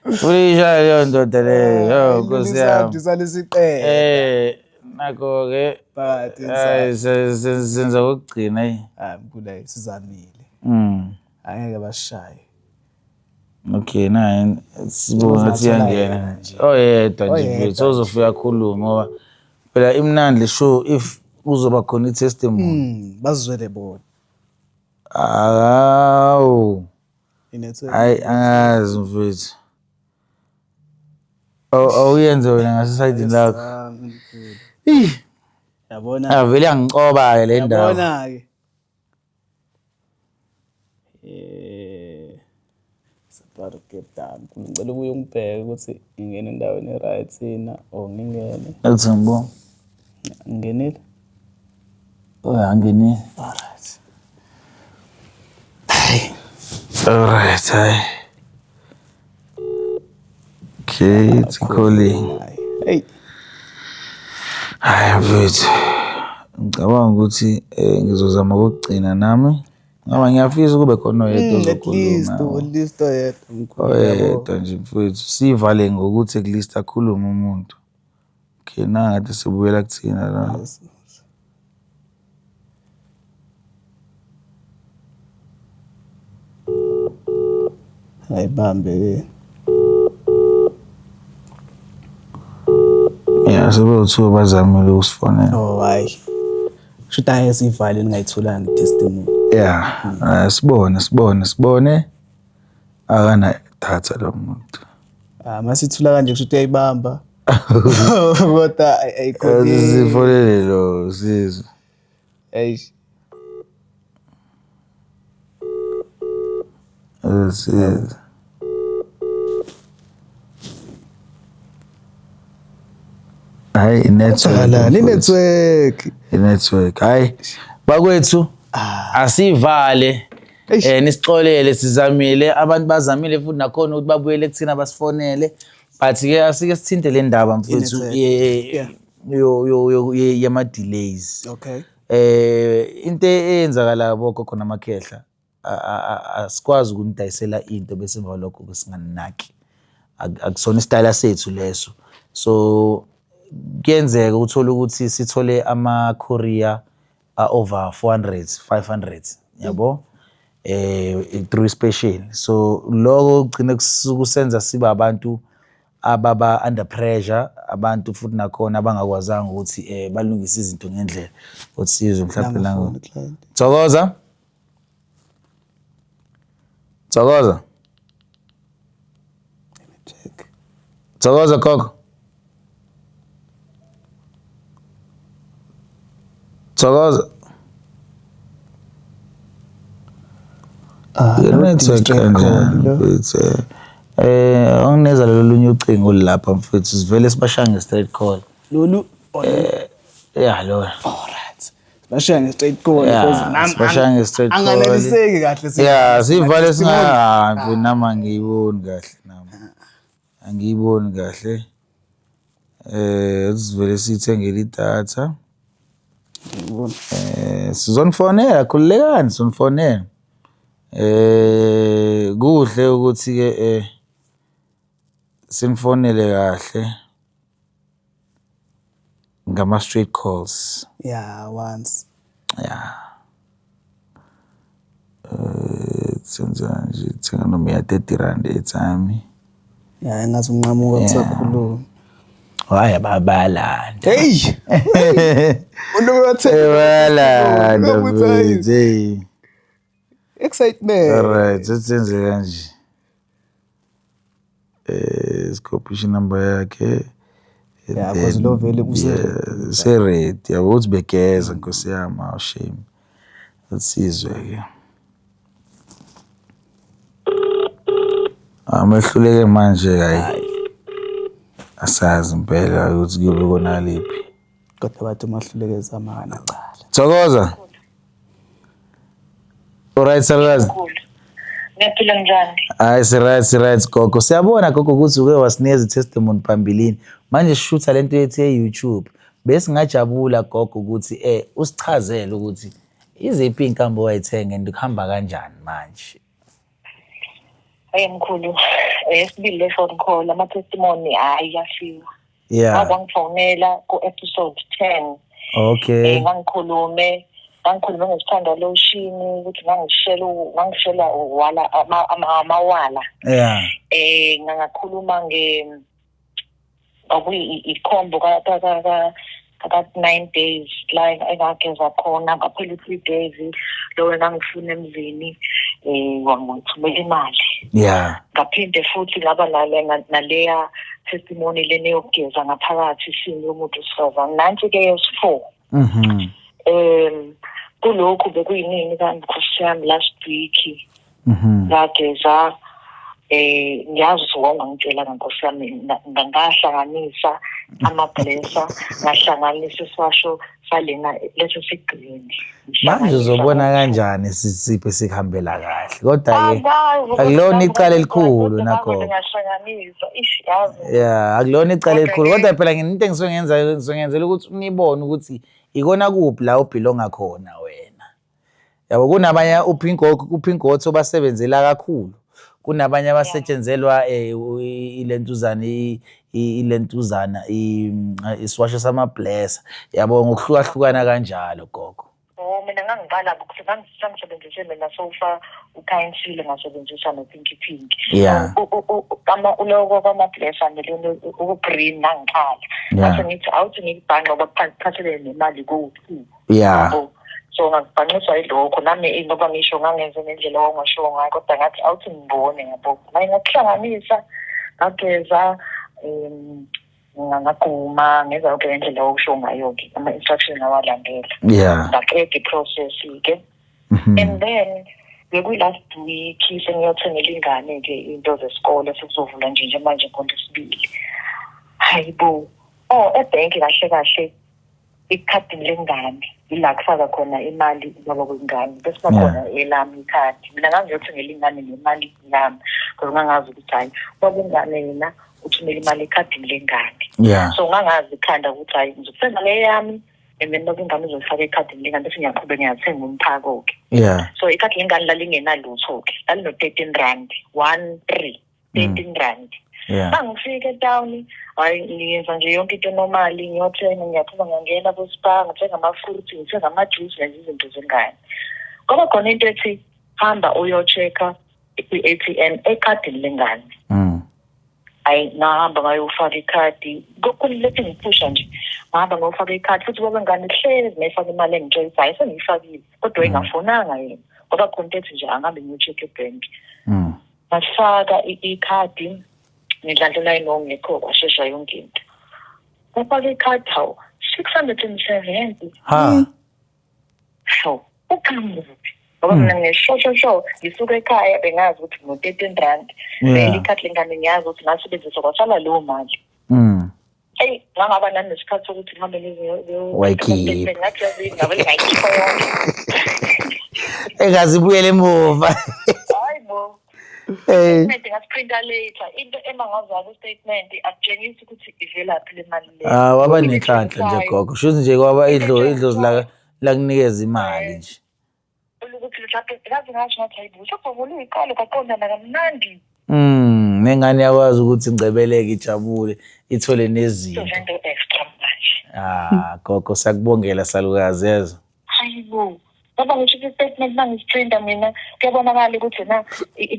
Funa uyishaya leyo ndoda leyo. Yo, Nkosi yami. Salisiqele. Nako ke Phakathi inside. hayi senza kokugcina hey. Hayi mkhulu sizamile. Angeke bashaye. Okay, nayi sibona ukuthi Uzathola iyangena. yena nje. Oyedwa nje Oyedwa mfethu ozofika akhulume ngoba phela imnandi le show if kuzoba khona i-testimony. Bazizwele bona. Awu. I-network. Hayi angazi mfethu. Awuyenze wena ngasesayidini lakho. Zami, mkhulu. Ih, Yabona. avele yangicoba ke le ndawo. Yabona ke. It's about to get down. Ngicela ubuye ungibheke ukuthi ngingena endaweni e-right na or ngingene. Athi ngibona. Ngingenile? Oh, angenile. Alright. Alright, hayi. Okay, it's calling. Hayi. Hey. Hayi mfethu. Ngicabanga ukuthi ngizozama ukugcina nami. Ngoba ngiyafisa kube khona oyedwa At least, ozokhuluma. at least oyedwa mkhulu. Yabo. Oyedwa nje mfethu. Sivale ngokuthi at least akhulume umuntu. Okay, nangathi sibuyela kuthina la. Yes. Ayibambe ke. Ya, sebewuthiwa bazamile ukusifonela. Oh hayi. Shuthi angeke siyivale ningayitholanga i-testimony. Ya, sibone sibone sibone. Akana datha lo muntu. Ah, masithula kanje kusho ukuthi uyayibamba. Kodwa ayikhona. Sifonele lo sizwe. Eish. Sizwe. Hayi i-network. Alani i-network. I-network. Hayi bakwethu asivale. Eish. Nisixolele sizamile abantu bazamile futhi nakhona ukuthi babuyele kuthina basifonele but ke asike sithinte le ndaba mfethu I-network. Yeah. yama delays. Okay. Into eyenzakala bogogo namakhehla asikwazi ukunidayisela into bese emva kwalokho singaninaki. Akusona isitayela sethu leso. So kuyenzeka uthole ukuthi sithole ama-courier a-over 400, 500 yabo through special. So lokho kugcine kusenza sibe abantu ababa under pressure, abantu futhi nakhona abangakwazanga ukuthi balungise izinto ngendlela. Kodwa sizwe mhlawumbe la. Langafoni client. Thokoza. Thokoza. Check. Thokoza gogo. Thokoza. Ah, I-network straight call kanjani lo. mfethu? Angineza lolu lunye ucingo olulapha mfethu, sivele sibashaye nge-straight call. Lolu. Ya lona. Alright. Sibashaye nge-straight call Yeah, because nami sibashaye nge-straight call. anganeliseki kahle. Ya, sivale Testimony. singahambi nami angiyiboni kahle nami. Angiyiboni kahle. Sivele sithengele idatha. Ngibona. Sizonifonela, khululekani sizonifonela. Kuhle ukuthi-ke sinifonele kahle ngama-straight calls. Yeah, once. Yeah. Senza nje thenga noma iya-30 rand airtime. Ya, engathi unqamuka kusakhuluma. Hhayi babalanda. Hey! Umuntu Bayalanda mfethu, hey. Excitement. Alright, sesenze kanje. Sikhophishe inamba yakhe. And Yeah, 'cause then, lo vele yeah, se-ready yabo ukuthi begeza nkosi yami, awu shame. Asizwe ke. Amehluleke manje hayi. Asazi impela ukuthi kuyobe konakaliphi. Kodwa bathi umahluleke ezama kanacala. Thokoza. Alright salukazi. Ngiyaphila njani? Hayi si-right si-right gogo. Siyabona gogo ukuthi uke wasinikeza i-testimony phambilini. Manje sishutha lento yethu ye-YouTube. Besingajabula gogo ukuthi usichazele ukuthi iziphi iy'nkambi owayithenga and kuhamba kanjani manje. Hey mkhulu, eyesibili le phone call ama-testimony hhayi yafika. Yeah. Wabangifonela ku-episode 10. Okay. Ngangikhulume ngesithanda lotion ukuthi ngangishela wala amawala. Yeah. Ngangakhuluma nge ikhombo ka 9 days la engageza khona ngaphela 3 days lo engangifuna emzini wangithumela imali. Yeah. Ngaphinde futhi ngaba naleya testimony lene yokugeza ngaphakathi isimo yomuntu wesifazane. Nansi ke yesi-4. Kulokhu bekuyinini kanti yami last week. Ngageza ngiyazi ukuthi wawungangitshela nkosi yami ngahlanganisa ama-blesser ngahlanganisa iswasho salena leso sigreen. Manje uzobona kanjani sisiphi sikuhambela kahle kodwa ke akulona icala elikhulu nakho. Ngahlanganisa ish yazi. Yeah, akulona icala elikhulu kodwa phela into engisuke ngenza ngizongenzela ukuthi unibone ukuthi ikona kuphi la ubhilonga khona wena. Yabo kunabanye uphinkotho basebenzela kakhulu. Kunabanye abasetshenzelwa ilentuzana ilentuzana isiwasho sama-blesser. Yabo ngokuhlukahlukana kanjalo gogo. Oh mina ngangibala ukuthi ngangisebenzise mina sofa ukhanyisile ngasebenzisa no-pinky pink. Yeah. Uloko kwama-blesser nelona uku-green ngangiqala. Ngase ngithi awuthi ngikubhanqa ngoba kuphathelene nemali ku-2. Yeah. So ngakubhanqiswa yilokho nami ngoba ngisho ngangenze ngendlela owangasho ngayo kodwa ngathi awuthi ngibone yabo. Ngaye ngakuhlanganisa ngageza ngagquma ngenza yonke ngendlela okusho ngayo-ke ama-instruction ngawalandela. Yeah. Ngaqeda i-process-ke. And then bekuyi-last week sengiyothengela ingane-ke into zesikole sekuzovula nje manje ngolwesibili. Hayi bo. Oh ebhenki kahle kahle ikhadi lengane ila kufaka khona imali ubaba kwengane bese bakhona elami ikhadi. Mina ngangiyothengela ingane nemali yami because ngangazi ukuthi hayi ubaba ingane yena uthumela imali ekhadini lengane. Yeah. So ngangazi ikhanda ukuthi hayi ngizothenga le yami and then baba ingane uzofaka ekhadini lengane bese ngiyaqhubeka ngiyathenga umphako-ke. Yeah. So ikhadi lengane lalingenalutho-ke lalino-13 rand 13 13 rand. Yeah. Mangifika etown hayi ngiyenza nje yonke into normal ngiyothenga ngiyaphuma ngiyangena ku-Spar ngithenga ama-fruits ngithenga ama-juice ngenza izinto zengane. Kwaba khona into ethi hamba uyo-check-a kwi-ATM ekhadini lengane. Hayi ngahamba ngayofaka ikhadi kulethi ngiphusha nje ngahamba ngayofaka ikhadi futhi baba ngane hlezi ngayifaka imali engitshela ukuthi hayi sengiyifakile kodwa engafonanga yena ngoba khona into ethi nje angabe ngiyo-check ebhenki. Ngafaka ikhadi ngidlandlela line ongekho kwashesha yonke into. Ngafaka ikhadi hawu 670. Ha. Hawu uqhamuphi? Ngoba mina ngishosho ngisuka ekhaya bengazi ukuthi ngo-13 rand. Vele ikhadi lengane ngiyazi ukuthi ngasebenzisa kwasala leyo mali. Eyi ngangaba nanesikhathi sokuthi ngihambe Wayikhipha. Ngathi yazi ngabe ngayikhipha yonke. Engazi ibuyele emuva. Hayi bo. Statement ngasiprinta later. Into emangazayo statement akutshengisi ukuthi ivelaphi le mali le. Ah waba nenhlanhla nje gogo. Shuthi nje kwaba idlozi la lakunikeza imali nje. Ukuthi Mhlawumbe ngaze ngasho ngathi hayibo, sekuvula iy'kole kwaqondana kamnandi. Nengane yakwazi ukuthi ingcebeleke ijabule ithole nezinto. Into extra manje. Ah, gogo siyakubongela salukazi yezwa. Hayibo. Ngoba ngisho i-statement mangisiprinta mina kuyabonakala ukuthi na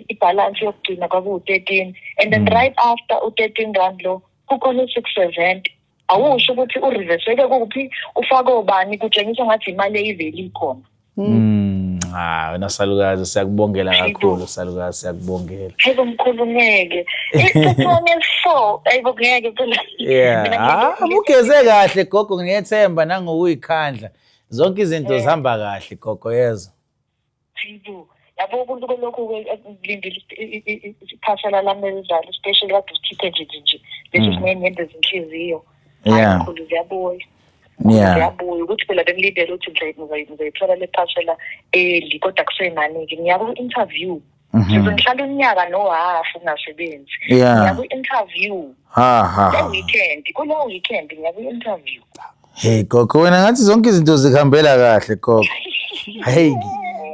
ibhalansi yokugcina kwakuwu-13 and then right after u-13 rand lo kukhona u-670. Awusho ukuthi uriveseke kuphi, ufake obani, kutshengisa ngathi imali eyivele ikhona. Ah, wena salukazi siyakubongela kakhulu salukazi siyakubongela. Hayibo mkhulu ngeke. I-24 hayibo ngeke phela. Yeah. Ah, ugeze kahle gogo ngiyethemba nangokuyikhandla. Zonke izinto zihamba kahle gogo yezwa. Hayibo. Yabo umuntu kulokhu ngilindile iphasela lami elidlala especially kade usikhiphe nje nje. Lesi sinenyembezi zenhliziyo. Yeah. Mkhulu ziyabuya. Yeah. Ziyabuya ukuthi phela bengilindele ukuthi ngizoyithola le phasela early kodwa kusenani-ke ngiya ku-interview. Size ngihlala unyaka nohafu ngingasebenzi. Yeah. Ngiya ku-interview. Ha ha. Le weekend, kulo weekend ngiya ku-interview. Hey gogo wena ngathi zonke izinto zikuhambela kahle gogo. Hey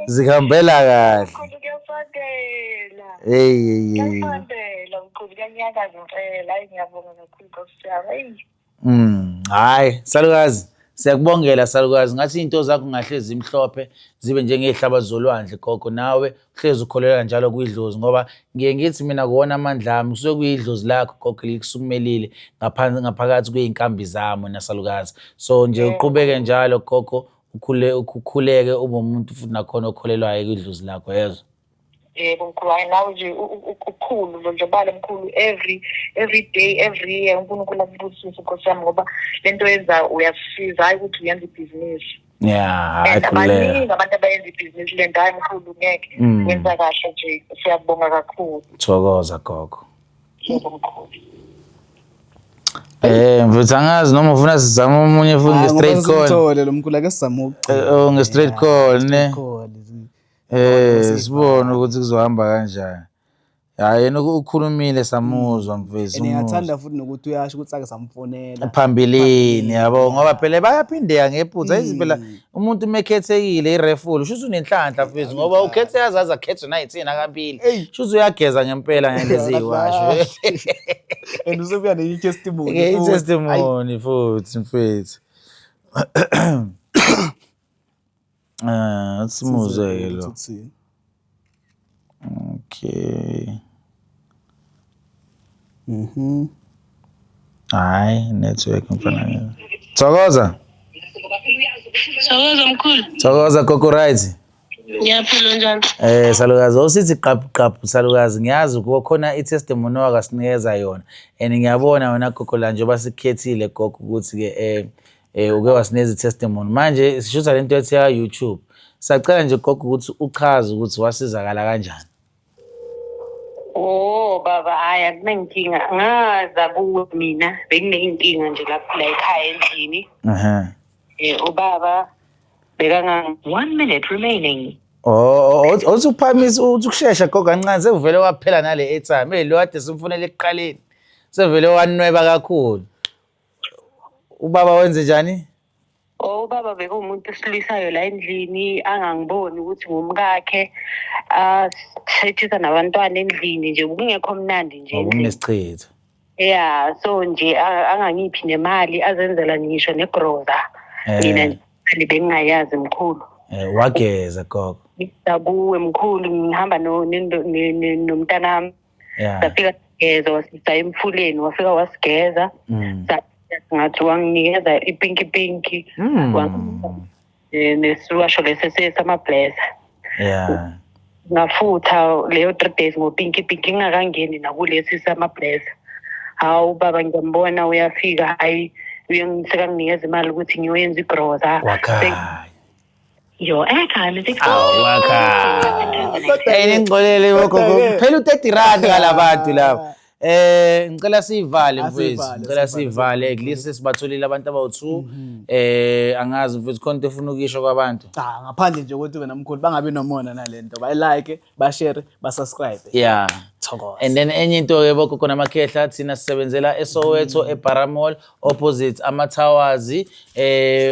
zikuhambela kahle. Mkhulu kuyasondela. Hey hey. Hey. Kuyasondela mkhulu kuyanyakaza impela. Hayi ngiyabonga kakhulu Nkosi yami. Eyi. Hayi salukazi siyakubongela salukazi ngathi into zakho ngahle zimhlophe zibe njengezihlaba zolwandle gogo nawe uhlezi ukholelwa njalo kwidlozi ngoba ngiye ngithi mina kuwona amandla ami kusuke kuyidlozi lakho gogo likusukumelile ngaphansi ngaphakathi kwey'nkambi zami wena salukazi so nje uqhubeke njalo gogo ukhule ukhuleke ube umuntu futhi nakhona okholelwayo kwidlozi lakho yezwa. Yebo mkhulu, hayi nawe nje ukhulu londlobala mkhulu every day every year uNkulunkulu akubusise Nkosi yami ngoba lento yenza uyasisiza hayi ukuthi uyenza ibhizinisi. Yeah, hayi And khululeka. abaningi abantu abayenza ibhizinisi lento hayi mkhulu ngeke wenza kahle nje siyabonga kakhulu. Thokoza gogo. Yebo mkhulu. Mfethu angazi noma ufuna sizame omunye futhi nge-straight call. Ngithole lo mkhulu ake sizame ukugcina. Oh nge-straight call ne. Call. Sibone ukuthi kuzohamba kanjani. Hayi yena ukhulumile samuzwa mfethu. And ngiyathanda futhi nokuthi uyasho ukuthi ake samfonela. Phambilini yabo ngoba phela bayaphindeka ngephutha yizi phela umuntu mekhethekile irefulu shuthi unenhlanhla mfethu ngoba ukhethe yazazi akhethwe nayithina kabili. Shuthi uyageza ngempela ngalezi ziwasho. And usebuya ne-testimony. I-testimony futhi mfethu. Simuzwe-ke lo. Okay. Hayi, network mfana. Thokoza. Thokoza mkhulu. Thokoza gogo right. Ngiyaphila njani? Salukazi awusithi qaphu qaphu salukazi ngiyazi kukhona i-testimony owakasinikeza yona and ngiyabona wena gogo la njengoba sikukhethile gogo ukuthi ke uke wasinikeza i-testimony manje sishutha lento ethi ya YouTube. Sacela nje gogo ukuthi uchaze ukuthi wasizakala kanjani. Oh baba hayi akunankinga ngaza kuwe mina bengineyinkinga nje lapha la ekhaya endlini. Ubaba bekanga 1 minute remaining. Oh othi uphamisa uthi ukushesha gogo kancane sekuvele waphela nale airtime. Hey lo kade simfonele ekuqaleni. Sevele wanweba kakhulu. Ubaba wenze njani? Oh ubaba bekuwumuntu osilwisayo la endlini angangiboni ukuthi ngumkakhe asithethisa nabantwana endlini nje kungekho mnandi nje endlini. Ngokunesichitho. Yeah so nje angangiphi nemali azenzela ngisho negroza. Mina nje imali bengingayazi mkhulu. Wageza gogo. Ngida kuwe mkhulu ngihamba nomntanami. Yeah. Safika sigeza wasisa emfuleni wafika wasigeza. Ngathi wanginikeza ipinki pinki. Nesiwasho lesi samablesser. Yeah. Ngafutha leyo 3 days ngopinki pinki ngingakangeni nakulesi samablesser. Hawu baba ngiyambona uyafika hayi uyanginika imali ukuthi ngiyoyenza igroza. Wakhaya. Your airtime is expired. Wakhaya. Ningixolele gogo. Phela u30 rand ngalabantu laba. Ngicela sivale mfethu. Ngicela sivale at least sibatholile abantu abawu2. Angazi mfethu khona into efuna ukisho kwabantu. Cha ngaphandle nje ukuthi wena mkhulu bangabi nomona nalento. Ba like, ba share, ba subscribe. Yeah. Thokoza. And then enye into-ke bogogo namakhehla, thina sisebenzela eSoweto, eBara Mall, opposite ama-towers.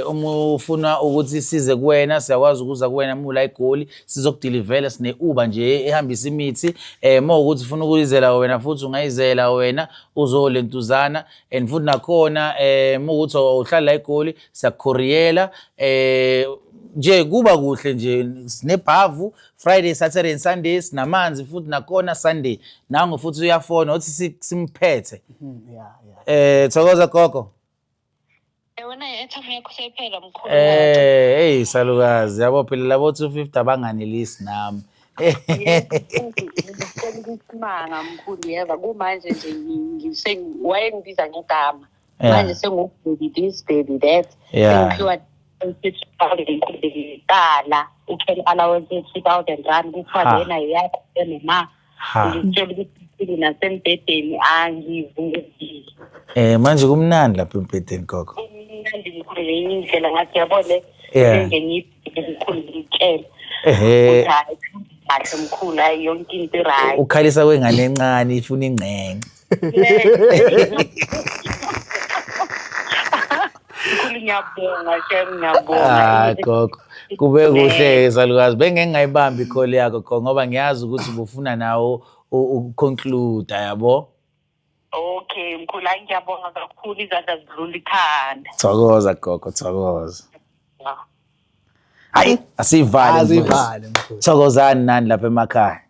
Uma ufuna ukuthi size kuwena, siyakwazi ukuza kuwena uma ula eGoli, sizokudilivela, sine-Uber nje ehambisa imithi. Uma ukuthi ufuna ukuyizela wena futhi ungayizela wena uzolentuzana, and futhi nakhona uma ukuthi uhlala la eGoli siyakukhoriyela. Nje kuba kuhle nje, sinebhavu Friday, Saturday and Sunday, sinamanzi futhi nakhona Sunday. Nangu futhi uyafona uthi simphethe. Thokoza gogo. Wena i-airtime yakho seyiphela mkhulu. Hey salukazi, yabo phela labo 250 abanganelisi nami. Isimanga mkhulu, yeva kumanje nje wayengibiza ngegama. Manje sengu-baby this, baby that. Sengiphiwa 6,000 kuqala, uthole allowance ye-R2,000, kuthiwa lena yakho enoma. Ngikutshela ukuthi nasembhedeni angivuki. Manje kumnandi lapha embhedeni gogo. Kumnandi mkhulu ngenye indlela, ngathi yabo le nje ngiyibheke mkhulu, ngitshele. Ehhe. Ukuthi hhayi kahle mkhulu, hhayi yonke into i-right. Ukhalisa kwengane encane ifuna ingcence. Mkhulu ngiyabonga shem, ngiyabonga. Ah gogo, kube kuhle salukazi. Bengeke ngayibamba i-call yakho gogo ngoba ngiyazi ukuthi ubufuna nawo ukuconclude, yabo. Okay mkhulu, hayi ngiyabonga kakhulu, izandla zidlula ikhanda. Thokoza gogo, thokoza. Hayi, asivale. Asivale mkhulu. Thokozani nani lapha emakhaya.